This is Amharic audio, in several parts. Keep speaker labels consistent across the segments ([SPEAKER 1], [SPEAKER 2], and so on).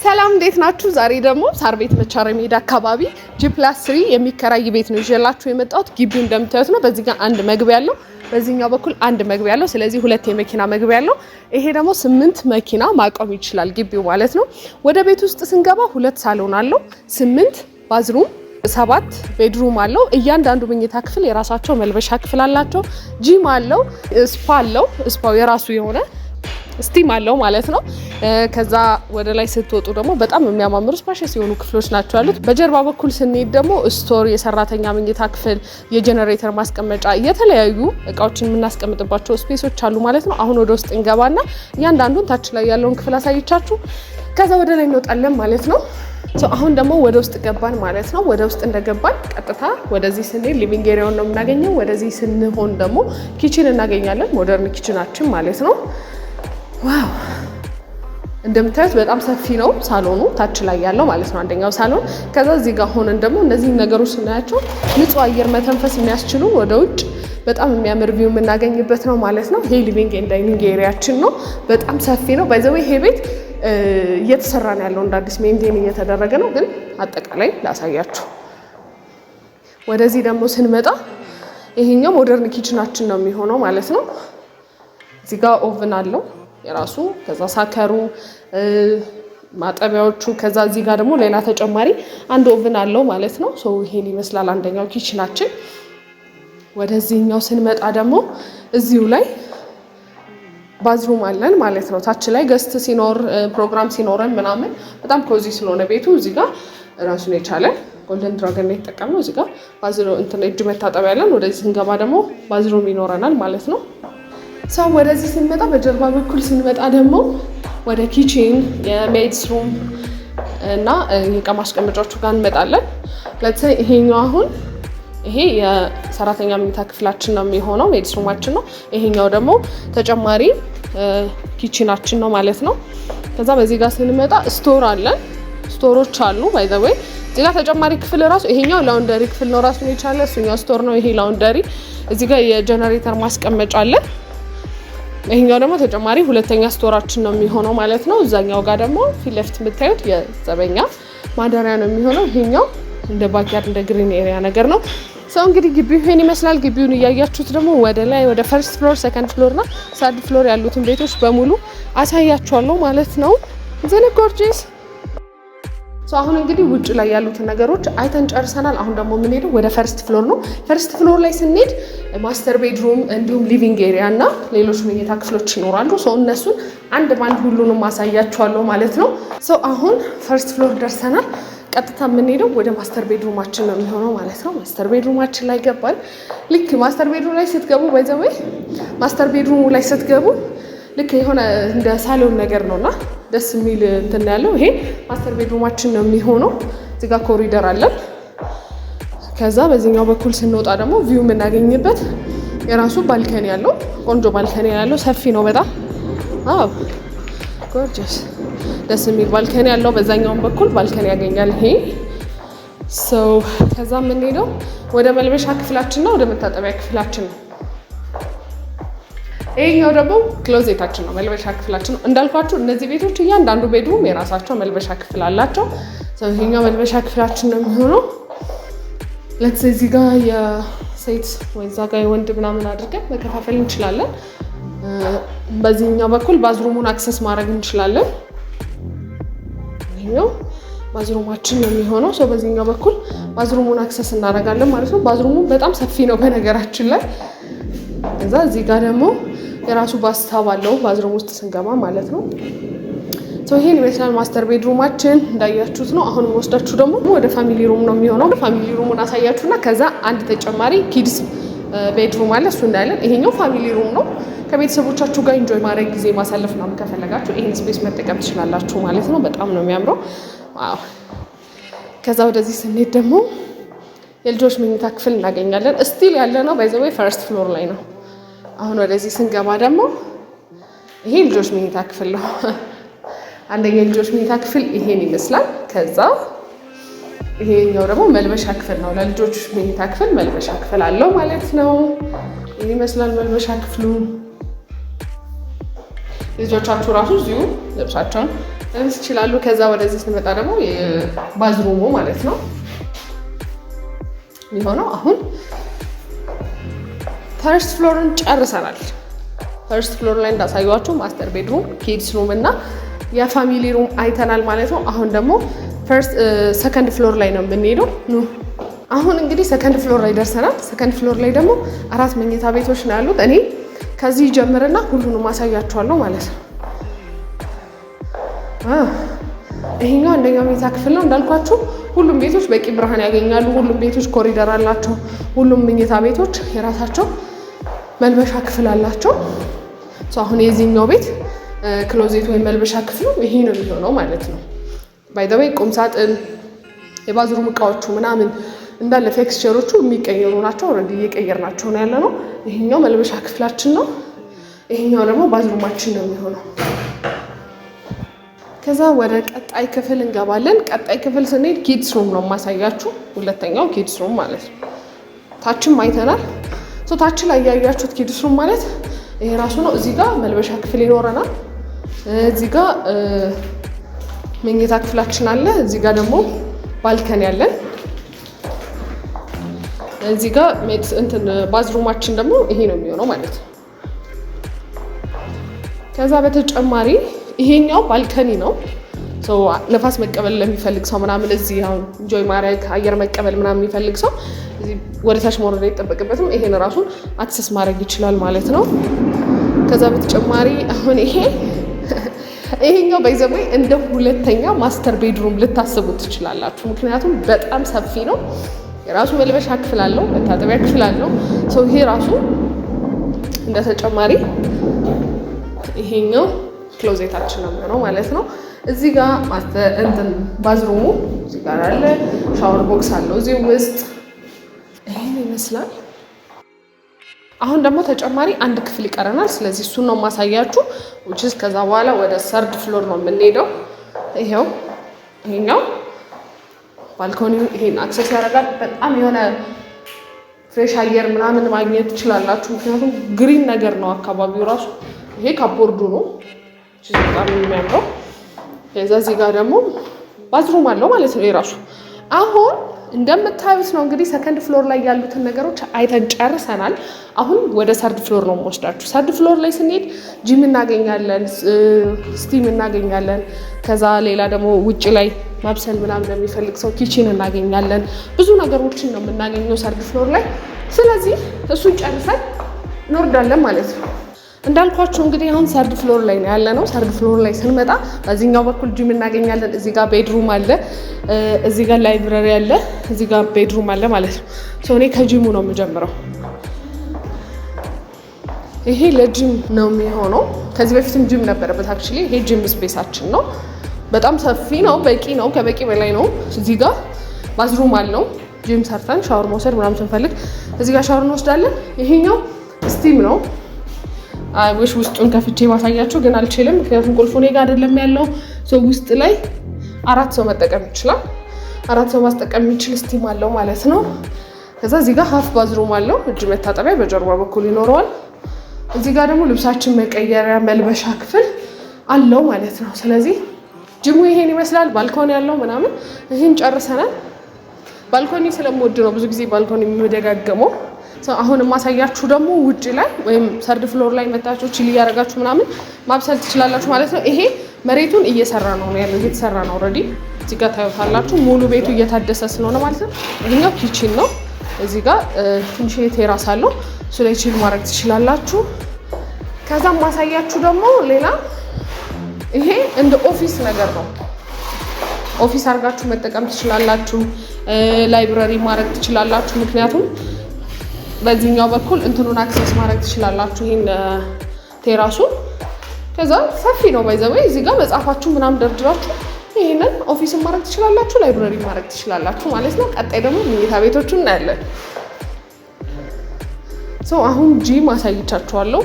[SPEAKER 1] ሰላም፣ እንዴት ናችሁ? ዛሬ ደግሞ ሳር ቤት መቻሬ ሜዳ አካባቢ G+3 የሚከራይ ቤት ነው ይዤላችሁ የመጣሁት። ግቢው እንደምታዩት ነው። በዚህ ጋር አንድ መግቢያ አለው፣ በዚህኛው በኩል አንድ መግቢያ አለው። ስለዚህ ሁለት የመኪና መግቢያ አለው። ይሄ ደግሞ ስምንት መኪና ማቆም ይችላል ግቢው ማለት ነው። ወደ ቤት ውስጥ ስንገባ ሁለት ሳሎን አለው፣ ስምንት bathroom፣ ሰባት bedroom አለው። እያንዳንዱ መኝታ ክፍል የራሳቸው መልበሻ ክፍል አላቸው። ጂም አለው፣ spa አለው። Spa ው የራሱ የሆነ steam አለው ማለት ነው። ከዛ ወደ ላይ ስትወጡ ደግሞ በጣም የሚያማምሩ spacious የሆኑ ክፍሎች ናቸው ያሉት። በጀርባ በኩል ስንሄድ ደግሞ store፣ የሰራተኛ መኝታ ክፍል፣ የጀነሬተር ማስቀመጫ፣ የተለያዩ እቃዎችን የምናስቀምጥባቸው space ኦች አሉ ማለት ነው። አሁን ወደ ውስጥ እንገባና እያንዳንዱን ታች ላይ ያለውን ክፍል አሳይቻችሁ ከዛ ወደ ላይ እንወጣለን ማለት ነው። So አሁን ደግሞ ወደ ውስጥ ገባን ማለት ነው። ወደ ውስጥ እንደገባን ቀጥታ ወደዚህ ስንሄድ living area ውን ነው የምናገኘው። ወደዚህ ስንሆን ደግሞ kitchen እናገኛለን፣ modern kitchen ኣችን ማለት ነው። Wow፣ እንደምታዩት በጣም ሰፊ ነው ሳሎኑ ታች ላይ ያለው ማለት ነው፣ አንደኛው ሳሎን። ከዛ እዚህ ጋር ሆነን ደግሞ እነዚህን ነገሮች ስናያቸው ንጹህ አየር መተንፈስ የሚያስችሉ ወደ ውጭ በጣም የሚያምር view የምናገኝበት ነው ማለት ነው። ይሄ living and dining area ኣችን ነው። በጣም ሰፊ ነው። By the way፣ ይሄ ቤት እየተሰራ ነው ያለው፣ እንደ አዲስ maintain እየተደረገ ነው። ግን አጠቃላይ ላሳያችሁ። ወደዚህ ደግሞ ስንመጣ ይሄኛው modern kitchen ኣችን ነው የሚሆነው ማለት ነው። እዚህ ጋር oven አለው የራሱ፣ ከዛ ሳከሩ፣ ማጠቢያዎቹ፣ ከዛ እዚህ ጋር ደግሞ ሌላ ተጨማሪ አንድ oven አለው ማለት ነው። So ይሄን ይመስላል አንደኛው kitchen ኣችን። ወደዚህኛው ስንመጣ ደግሞ እዚሁ ላይ bathroom አለን ማለት ነው። ታች ላይ guest ሲኖር፣ ፕሮግራም ሲኖረን ምናምን በጣም cozy ስለሆነ ቤቱ እዚህ ጋር ራሱን የቻለ Golden Dragon ነው የተጠቀምነው። እዚህ ጋር bathroom እንትን እጅ መታጠቢያ ያለን። ወደዚህ ስንገባ ደግሞ bathroom ይኖረናል ማለት ነው። So ወደዚህ ስንመጣ፣ በጀርባ በኩል ስንመጣ ደግሞ ወደ kitchen፣ የ maids room እና የእቃ ማስቀመጫዎቹ ጋር እንመጣለን። Let's say ይሄኛው አሁን ይሄ የሰራተኛ መኝታ ክፍላችን ነው የሚሆነው፣ maids room ኣችን ነው። ይሄኛው ደግሞ ተጨማሪ kitchen ኣችን ነው ማለት ነው። ከዛ በዚህ ጋር ስንመጣ store አለን፣ store ኦች አሉ። By the way፣ እዚህ ጋር ተጨማሪ ክፍል ራሱ ይሄኛው laundry ክፍል ነው ራሱን የቻለ፣ እሱኛው store ነው። ይሄ laundry፣ እዚህ ጋር የጀነሬተር ማስቀመጫ አለ። ይሄኛው ደግሞ ተጨማሪ ሁለተኛ store ኣችን ነው የሚሆነው ማለት ነው። እዛኛው ጋር ደግሞ ፊት ለፊት የምታዩት የዘበኛ ማደሪያ ነው የሚሆነው። ይሄኛው እንደ backyard፣ እንደ green area ነገር ነው። So እንግዲህ ግቢው ይሄን ይመስላል። ግቢውን እያያችሁት ደግሞ ወደ ላይ ወደ first floor፣ second floor እና third floor ያሉትን ቤቶች በሙሉ አሳያችኋለሁ ማለት ነው። Isn't it gorgeous? አሁን እንግዲህ ውጭ ላይ ያሉትን ነገሮች አይተን ጨርሰናል። አሁን ደግሞ የምንሄደው ወደ first floor ነው። First floor ላይ ስንሄድ master bedroom እንዲሁም living area እና ሌሎች መኝታ ክፍሎች ይኖራሉ። So እነሱን አንድ ባንድ ሁሉንም አሳያችኋለሁ ማለት ነው። So አሁን first floor ደርሰናል። ቀጥታ የምንሄደው ወደ master bedroom ኣችን ነው የሚሆነው ማለት ነው። Master bedroom ኣችን ላይ ገባን። ልክ master bedroom ላይ ስትገቡ፣ by the way፣ master bedroom ኡ ላይ ስትገቡ ልክ የሆነ እንደ ሳሎን ነገር ነውና ደስ የሚል እንትን ያለው ይሄ master bedroom ኣችን ነው የሚሆነው። እዚህ ጋር ኮሪደር አለን። ከዛ በዚህኛው በኩል ስንወጣ ደግሞ view የምናገኝበት የራሱ balcony ያለው፣ ቆንጆ balcony ያለው፣ ሰፊ ነው በጣም። አዎ፣ gorgeous፣ ደስ የሚል balcony ያለው። በዛኛውም በኩል balcony ያገኛል ይሄ። So ከዛ የምንሄደው ወደ መልበሻ ክፍላችን ነው፣ ወደ መታጠቢያ ክፍላችን ነው። ይሄኛው ደግሞ closet ኣችን ነው፣ መልበሻ ክፍላችን ነው። እንዳልኳችሁ እነዚህ ቤቶች እያንዳንዱ bedroom የራሳቸው መልበሻ ክፍል አላቸው። So ይሄኛው መልበሻ ክፍላችን ነው የሚሆነው። Let's say እዚህ ጋር የሴት ወይ እዛ ጋር የወንድ ምናምን አድርገን መከፋፈል እንችላለን። በዚህኛው በኩል bathroom ኡን access ማድረግ እንችላለን። ይሄኛው bathroom ኣችን ነው የሚሆነው። So በዚህኛው በኩል bathroom ኡን access እናደርጋለን ማለት ነው። Bathroom ኡ በጣም ሰፊ ነው በነገራችን ላይ። ከዛ እዚህ ጋር ደግሞ የራሱ bathtub አለው bathroom ውስጥ ስንገባ ማለት ነው። ይሄን ይመስላል master bedroom ኣችን፣ እንዳያችሁት ነው። አሁን የምወስዳችሁ ደግሞ ወደ family room ነው የሚሆነው። Family room ኡን አሳያችሁና ከዛ አንድ ተጨማሪ kids bedroom አለ፣ እሱ እናያለን። ይሄኛው family room ነው። ከቤተሰቦቻችሁ ጋር enjoy ማድረግ፣ ጊዜ ማሳለፍ ምናምን ከፈለጋችሁ ይሄን space መጠቀም ትችላላችሁ ማለት ነው። በጣም ነው የሚያምረው። Wow! ከዛ ወደዚህ ስንሄድ ደግሞ የልጆች መኝታ ክፍል እናገኛለን። Still ያለነው by the way first floor ላይ ነው። አሁን ወደዚህ ስንገባ ደግሞ ይሄ ልጆች መኝታ ክፍል ነው። አንደኛ የልጆች መኝታ ክፍል ይሄን ይመስላል። ከዛ ይሄኛው ደግሞ መልበሻ ክፍል ነው። ለልጆች መኝታ ክፍል መልበሻ ክፍል አለው ማለት ነው። ይህን ይመስላል መልበሻ ክፍሉ። ልጆቻችሁ ራሱ እዚሁ ልብሳቸውን መልበስ ይችላሉ። ከዛ ወደዚህ ስንመጣ ደግሞ bathroom ኡ ማለት ነው የሚሆነው። አሁን first floor ን ጨርሰናል። First floor ላይ እንዳሳየኋችሁ master bedroom፣ kids room እና የ family room አይተናል ማለት ነው። አሁን ደግሞ first second floor ላይ ነው የምንሄደው። ኑ፣ አሁን እንግዲህ second floor ላይ ደርሰናል። Second floor ላይ ደግሞ አራት መኝታ ቤቶች ነው ያሉት። እኔ ከዚህ ጀምርና ሁሉንም አሳያችኋለሁ ማለት ነው። ይሄኛው አንደኛው መኝታ ክፍል ነው። እንዳልኳችሁ ሁሉም ቤቶች በቂ ብርሃን ያገኛሉ። ሁሉም ቤቶች ኮሪደር አላቸው። ሁሉም መኝታ ቤቶች የራሳቸው መልበሻ ክፍል አላቸው። አሁን የዚህኛው ቤት closet ወይም መልበሻ ክፍሉ ይሄ ነው የሚሆነው ማለት ነው። By the way ቁም ሳጥን፣ የ bathroom እቃዎቹ ምናምን እንዳለ fixture ኦቹ የሚቀየሩ ናቸው። Already እየቀየርናቸው ነው ያለ ነው። ይሄኛው መልበሻ ክፍላችን ነው። ይሄኛው ደግሞ bathroom ኣችን ነው የሚሆነው። ከዛ ወደ ቀጣይ ክፍል እንገባለን። ቀጣይ ክፍል ስንሄድ kids room ነው የማሳያችሁ። ሁለተኛው kids room ማለት ነው። ታችም አይተናል። ታች ላይ ያያችሁት kids room ማለት ይሄ ራሱ ነው። እዚህ ጋር መልበሻ ክፍል ይኖረናል። እዚህ ጋር መኝታ ክፍላችን አለ። እዚህ ጋር ደግሞ balcony አለን። እዚህ ጋር እንትን bathroom ኣችን ደግሞ ይሄ ነው የሚሆነው ማለት ነው። ከዛ በተጨማሪ ይሄኛው balcony ነው። ነፋስ መቀበል ለሚፈልግ ሰው ምናምን፣ እዚህ አሁን enjoy ማድረግ፣ አየር መቀበል ምናምን የሚፈልግ ሰው እዚህ ወደ ታች መውረድ አይጠበቅበትም። ይሄን ራሱን access ማድረግ ይችላል ማለት ነው። ከዛ በተጨማሪ አሁን ይሄኛው by the way እንደ ሁለተኛ master bedroom ልታስቡት ትችላላችሁ። ምክንያቱም በጣም ሰፊ ነው። የራሱ መልበሻ ክፍል አለው፣ መታጠቢያ ክፍል አለው። So ይሄ ራሱ እንደ ተጨማሪ ይሄኛው closet ኣችን ነው የሚሆነው ማለት ነው። እዚህ ጋር እንትን bathroom ኡ እዚህ ጋር አለ። Shower box አለው እዚህ ውስጥ። ይሄን ይመስላል። አሁን ደግሞ ተጨማሪ አንድ ክፍል ይቀረናል። ስለዚህ እሱን ነው የማሳያችሁ። Which is ከዛ በኋላ ወደ third floor ነው የምንሄደው። ይሄው ይሄኛው balcony ይሄን access ያደርጋል። በጣም የሆነ fresh አየር ምናምን ማግኘት ትችላላችሁ። ምክንያቱም green ነገር ነው አካባቢው ራሱ። ይሄ cupboard ኡ ነው፣ በጣም የሚያምረው። ከዛ እዚህ ጋር ደግሞ bathroom አለው ማለት ነው የራሱ። አሁን እንደምታዩት ነው እንግዲህ second floor ላይ ያሉትን ነገሮች አይተን ጨርሰናል። አሁን ወደ third floor ነው የምወስዳችሁ። Third floor ላይ ስንሄድ ጂም እናገኛለን፣ steam እናገኛለን። ከዛ ሌላ ደግሞ ውጭ ላይ ማብሰል ምናምን ለሚፈልግ ሰው kitchen እናገኛለን። ብዙ ነገሮችን ነው የምናገኘው third floor ላይ። ስለዚህ እሱን ጨርሰን እንወርዳለን ማለት ነው። እንዳልኳችሁ እንግዲህ አሁን third floor ላይ ነው ያለነው። Third floor ላይ ስንመጣ በዚህኛው በኩል ጂም እናገኛለን። እዚህ ጋር bedroom አለ፣ እዚህ ጋር library አለ፣ እዚህ ጋር bedroom አለ ማለት ነው። እኔ ከጂሙ ነው የምጀምረው። ይሄ ለጂም ነው የሚሆነው። ከዚህ በፊትም ጂም ነበረበት actually። ይሄ gym space ኣችን ነው። በጣም ሰፊ ነው፣ በቂ ነው፣ ከበቂ በላይ ነው። እዚህ ጋር bathroom አለው። ጂም ሰርተን ሻወር መውሰድ ምናምን ስንፈልግ እዚህ ጋር ሻወር እንወስዳለን። ይሄኛው steam ነው። I wish ውስጡን ከፍቼ ባሳያችሁ ግን አልችልም፣ ምክንያቱም ቁልፉ እኔ ጋር አይደለም ያለው። So ውስጥ ላይ አራት ሰው መጠቀም ይችላል። አራት ሰው ማስጠቀም የሚችል steam አለው ማለት ነው። ከዛ እዚህ ጋር half bathroom አለው። እጅ መታጠቢያ በጀርባ በኩል ይኖረዋል። እዚህ ጋር ደግሞ ልብሳችን መቀየሪያ መልበሻ ክፍል አለው ማለት ነው። ስለዚህ ጅሙ ይሄን ይመስላል። Balcony ያለው ምናምን ይሄን ጨርሰናል። Balcony ስለምወድ ነው ብዙ ጊዜ balcony የምደጋገመው። አሁን የማሳያችሁ ደግሞ ውጭ ላይ ወይም third floor ላይ መታችሁ chill እያደረጋችሁ ምናምን ማብሰል ትችላላችሁ ማለት ነው። ይሄ መሬቱን እየሰራ ነው ያለው፣ እየተሰራ ነው already። እዚህ ጋር ታዩታላችሁ። ሙሉ ቤቱ እየታደሰ ስለሆነ ማለት ነው። ይሄኛው kitchen ነው። እዚህ ጋር ትንሽ terrace አለው። እሱ ላይ chill ማድረግ ትችላላችሁ። ከዛም ማሳያችሁ ደግሞ ሌላ ይሄ እንደ office ነገር ነው። Office አድርጋችሁ መጠቀም ትችላላችሁ። Library ማድረግ ትችላላችሁ። ምክንያቱም በዚህኛው በኩል እንትኑን access ማድረግ ትችላላችሁ፣ ይሄን terrace ኡን። ከዛ ሰፊ ነው by the way። እዚህ ጋር መጽሐፋችሁ ምናምን ደርድራችሁ ይሄንን office ን ማድረግ ትችላላችሁ፣ library ማድረግ ትችላላችሁ ማለት ነው። ቀጣይ ደግሞ መኝታ ቤቶቹን እናያለን። So አሁን ጂም አሳይቻችኋለሁ፣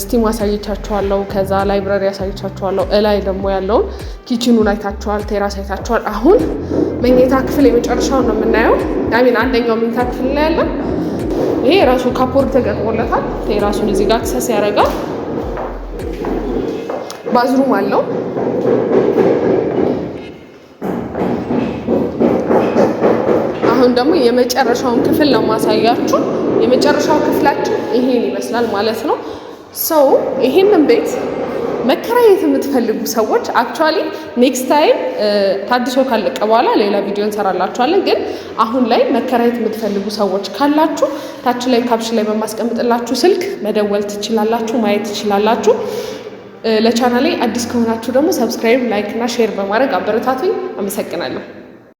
[SPEAKER 1] steam አሳይቻችኋለሁ፣ ከዛ library አሳይቻችኋለሁ። እላይ ደግሞ ያለውን kitchen ኡን አይታችኋል፣ terrace አይታችኋል። አሁን መኝታ ክፍል የመጨረሻውን ነው የምናየው። I mean አንደኛው መኝታ ክፍል ላይ ያለን ይሄ የራሱ cupboard ተገጥሞለታል። Terrace ኡን እዚህ ጋር access ያደርጋል። Bathroom አለው። ደግሞ የመጨረሻውን ክፍል ነው ማሳያችሁ። የመጨረሻው ክፍላችን ይሄን ይመስላል ማለት ነው። So ይሄንን ቤት መከራየት የምትፈልጉ ሰዎች actually next time ታድሶ ካለቀ በኋላ ሌላ ቪዲዮ እንሰራላችኋለን። ግን አሁን ላይ መከራየት የምትፈልጉ ሰዎች ካላችሁ ታች ላይ caption ላይ በማስቀምጥላችሁ ስልክ መደወል ትችላላችሁ፣ ማየት ትችላላችሁ። ለቻናሌ አዲስ ከሆናችሁ ደግሞ subscribe፣ like እና share በማድረግ አበረታቱኝ። አመሰግናለሁ።